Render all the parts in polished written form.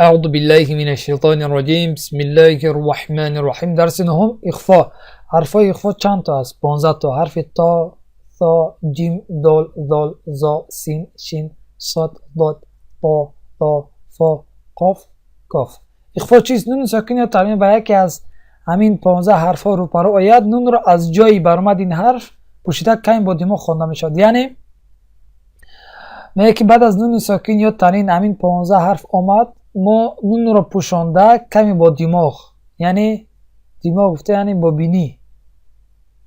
أعوذ بالله من الشیطان الرجیم. بسم الله الرحمن الرحیم. درس نهم، اخفا. حرفای اخفا چند تا است؟ 15 تا. حرف تا، ثا، جیم، دال، ذال، زا، سین، شین، صاد، ضاد، طا، ثا، فا، قاف، کاف. اخفا چیست؟ نون ساکن یا تنوین به یکی از همین 15 حرف ها روبرو آید، نون را از جایی برآمد این حرف پوشیده کمی با دماغ خوانده می شود. یعنی میگه که بعد از نون ساکن یا تنوین همین 15 حرف آمد، ما نون را پوشانده کمی با دماغ، یعنی دماغ گفته یعنی با بینی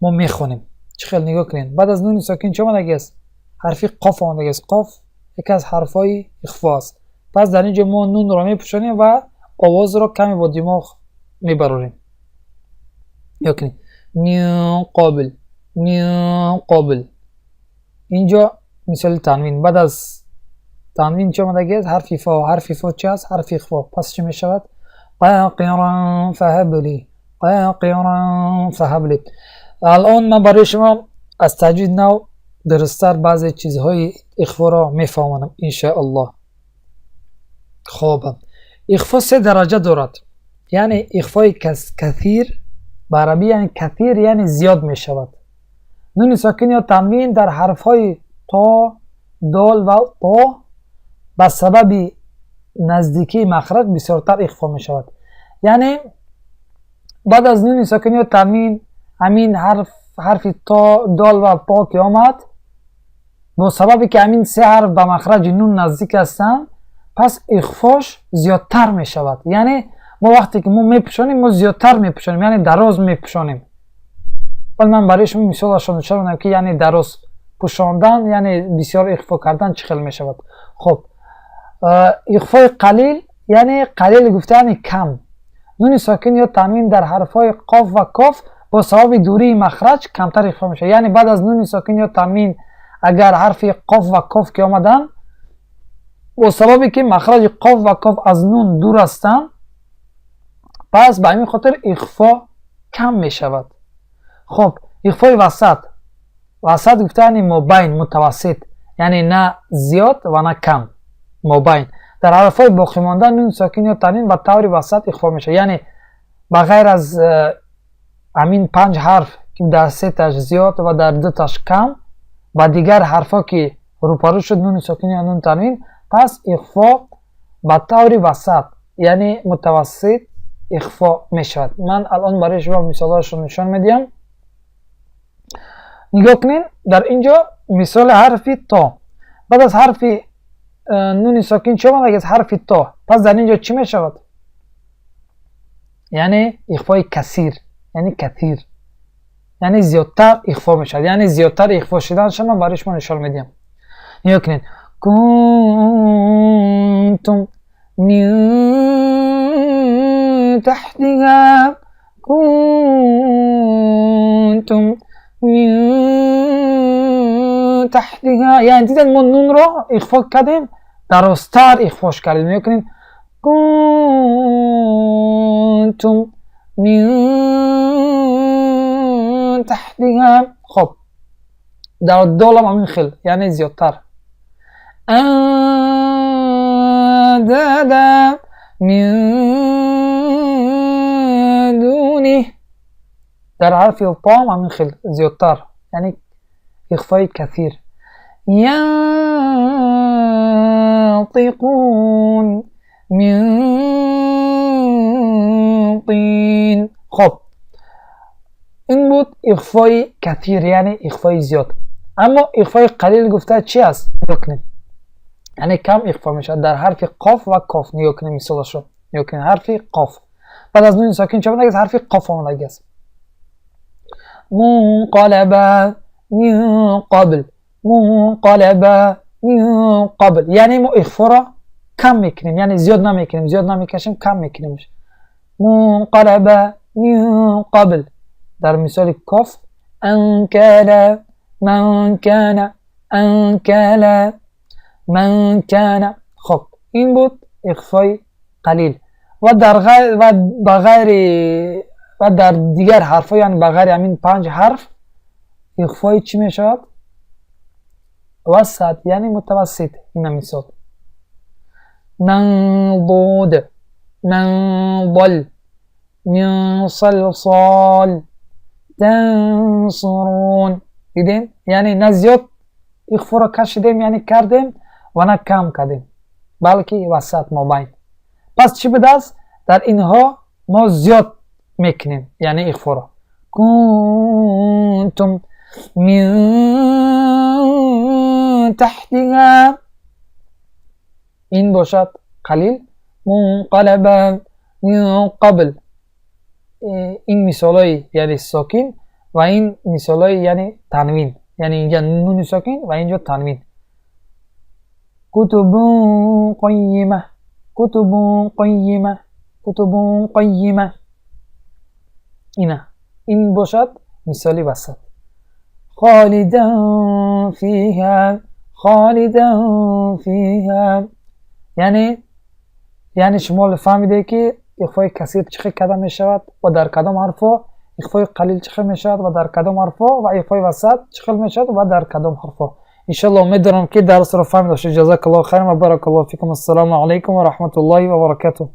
ما میخوانیم. چه خیلی نگاه کنین، بعد از نون ساکن چه آمدگی است؟ حرف قاف آمدگی است. قاف یکی از حرفای اخفا است. پس در اینجا ما نون را میپوشانیم و آواز را کمی با دماغ میبراریم. نگاه کنین، من قبل، من قبل. اینجا مثال تنوین. بعد از تنوین چه آمدگی است؟ حرف فا. حرف فا چه است؟ حرف اخفا. پس چه میشود؟ قاقرا فهب لی، قاقرا فهب لی. الان من برای شما از تجوید نو درستتر بعضی چیزهای اخفا را میفهمانم ان شاء الله. خب، اخفا سه درجه دارد. یعنی اخفای کثیر به عربی، یعنی کثیر یعنی زیاد می شود. نون ساکن یا تنوین در حرف های تا، دال و طا به سبب نزدیکی مخرج بسیارتر اخفا می شود. یعنی بعد از نون ساکن یا تنوین همین حرف، حرف تا، دال و طا که آمد، با سببی که همین سه حرف به مخرج نون نزدیک هستند، پس اخفاش زیادتر می شود. یعنی ما وقتی که ما میپوشانیم، ما زیادتر میپوشانیم، یعنی دراز میپوشانیم. ولی من برای شما مثال نشان میدم که یعنی دراز پوشاندن، یعنی بسیار اخفا کردن چه خیلی می شود. خب، اخفای قلیل، یعنی قلیل گفته یعنی کم. نون ساکن یا تنوین در حرفهای قاف و کاف با سبب دوری مخرج کمتر اخفا میشه. یعنی بعد از نون ساکن یا تنوین اگر حرف قاف و کاف که آمدن، با سببی که مخرج قاف و کاف از نون دور هستند، پس به همین خاطر اخفا کم می شود. خب، اخفای وسط. وسط گفته یعنی مابین، متوسط، یعنی نه زیاد و نه کم، مابین. در حرفهای باقی مانده نون ساکن یا تنوین به طور وسط اخفا میشه. یعنی به غیر از همین پنج حرف که در سه تاش زیاد و در دو تاش کم، و دیگر حرفا که روپرو شد نون ساکن یا نون تنوین، پس اخفا به طور وسط یعنی متوسط اخفا میشود. من الان برای شما مثالهاش رو نشان میدیم. نگاه کنین، در اینجا مثال حرف تا. بعد از حرف نون ساکن چه آمد؟ از حرف تا. پس در اینجا چی میشود؟ یعنی اخفای کثیر، یعنی کثیر یعنی زیادتر اخفا میشود. یعنی زیادتر اخفا شدن شما برای شما نشان میدیم. نگاه کنین، کنتم من تحتها، کنتم من تحتها. یعنی دیدن ما نون را اخفا کردیم، درازتر اخفاش کردیم. نگاه کنین، کنتم من تحتها. خب، در دال هم همین خیل، یعنی زیادتر. اندادا من دونه. در حرف طا هم همین خیل زیادتر، یعنی اخفای کثیر. ینطقون من طین. خب، این بود اخفای کثیر، یعنی اخفای زیاد. اما اخفای قلیل گفته چی است؟ نگاه کنید، یعنی کم اخفا میشه در حرف قاف و کاف. نگاه کنید، مثالش رو نگاه کنید. حرف قاف بعد از نون ساکن چه آمده؟ حرف قاف آمده است. منقلبا من قبل، منقلبا من قبل. یعنی ما اخفا را کم میکنیم، یعنی زیاد نمیکنیم، زیاد نمیکشیم، کم میکنیم. منقلبا من قبل. در مثال کاف، انکالا من کان، انکالا من کان. خب، این بود اخفای قلیل. و در غیر و بغیر و در دیگر حرف، یعنی بغیر همین پنج حرف، اخفای چی می شود؟ وسط، یعنی متوسط. این مثال منضود، من ضل، من صلصال، تنصرون. دیدین؟ یعنی نه زیاد اخفا را کشیدیم، یعنی کردیم، و نه کم کردیم، بلکه وسط، مابین. پس چی بوده است؟ در اینها ما زیاد میکنیم، یعنی اخفا را. كنتم من تحتها، این باشد قلیل. منقلبا من قبل. این مثال های یعنی ساکن و این مثال های یعنی تنوین، یعنی اینجا نون ساکن و اینجا تنوین. كتب قيمة، كتب قيمة، كتب قيمة. اینه، این باشد مثالی وسط. خالدا فيها، خالدا فيها. یعنی شما فهمیده که اخفای کثیر چه کدام میشود و در کدام حرفا، اخفای قلیل چه میشود و در کدام حرفا، و اخفای وسط چه میشود و در کدام حرفا. انشالله امید دارم که درس رو فهمیده باشید. جزاک الله خیر و بارک الله فیکم. السلام علیکم و رحمت الله و برکاته.